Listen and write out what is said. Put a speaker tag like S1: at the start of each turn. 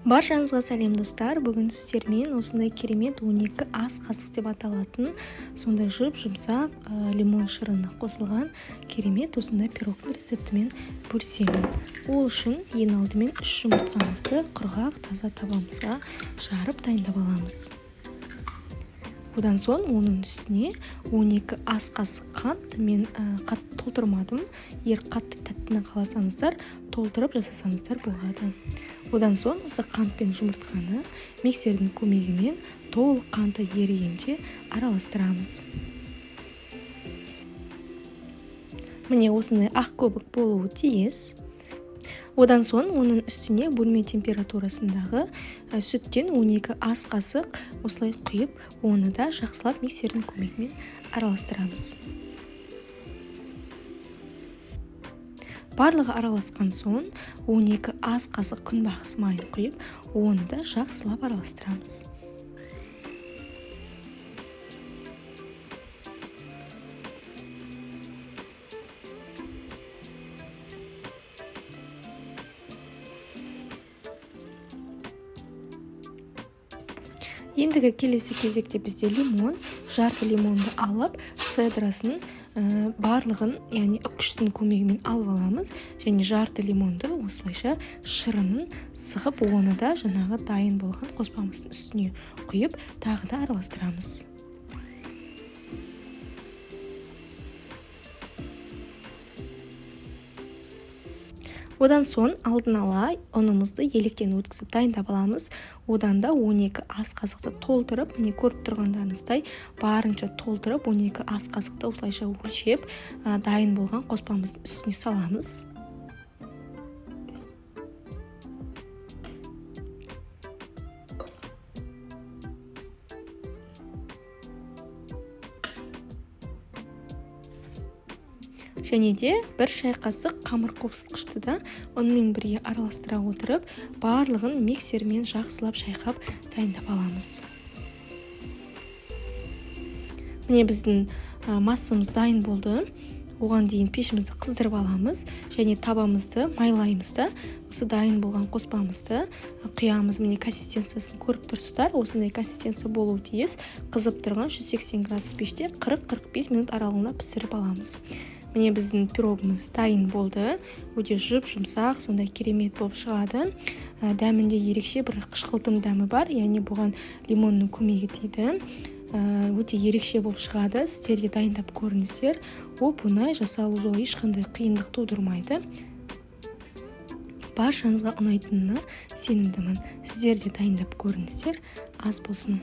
S1: Баршаңызға сәлем достар. Бүгін сіздермен осындай керемет 12 ас қасық деп аталатын сондай жұп-жұмсақ лимон шырыны қосылған керемет осындай пирогтың рецептімен бөлісемін. Ол үшін ең алдымен 3 жұмыртқамызды құрғақ таза табамызға жарып дайындап аламыз. Одан соң оның үстіне 12 ас қасық қант, мен қатты толтырмадым. Егер қатты тәттіні қаласаңыздар, толтырып жасасаңыздар болады. Одан соң осы қант пен жұмыртқаны миксердің көмегімен толық қанты ерігенше араластырамыз. Міне осындай ақ көбік болуы тиіс. Одан соң оның үстіне бөлме температурасындағы сүттен 12 ас қасық осылай құйып, оны да жақсылап миксердің көмегімен араластырамыз. Барлығы араласқан соң 12 ас қасық күнбағыс майын құйып, оны да жақсылап араластырамыз. Ендігі келесі кезекте бізде лимон, жарты лимонды алып, цедрасын барлығын, яғни үкіштің көмегімен алып аламыз, және жарты лимонды осылайша шырынын сығып, оны да жаңағы дайын болған қоспамыздың үстіне құйып, тағы да араластырамыз. Одан соң алдын ала ұнымызды електен өткізіп дайындап аламыз. Одан да 12 ас қасықты толтырып, міне көріп тұрғандарыңыздай барынша толтырып 12 ас қасықты осылайша өлшеп, дайын болған қоспамыздың үстіне саламыз. Және де бір шай қасық қамыр қопсытқышты да ұнмен бірге араластыра отырып, барлығын миксермен жақсылап шайқап дайындап аламыз. Міне біздің массамыз дайын болды. Оған дейін пешімізді қыздырып аламыз және табамызды майлаймыз да, осы дайын болған қоспамызды құямыз. Міне консистенциясын көріп тұрсыздар, осындай консистенция болуы тиіс. Қызып тұрған 180 градус пеште 40-45 минут аралығында пісіріп аламыз. Міне біздің пирогымыз дайын болды. Өте жұп-жұмсақ, сондай керемет болып шығады. Дәмінде ерекше бір қышқылтым дәмі бар, яғни бұған лимонның көмегі тиді. Өте ерекше болып шығады. Сіздер де дайындап көріңіздер. Оп-оңай жасалу жолы ешқандай қиындық тудырмайды. Баршаңызға ұнайтынына сенімдімін. Сіздер де дайындап көріңіздер. Ас болсын.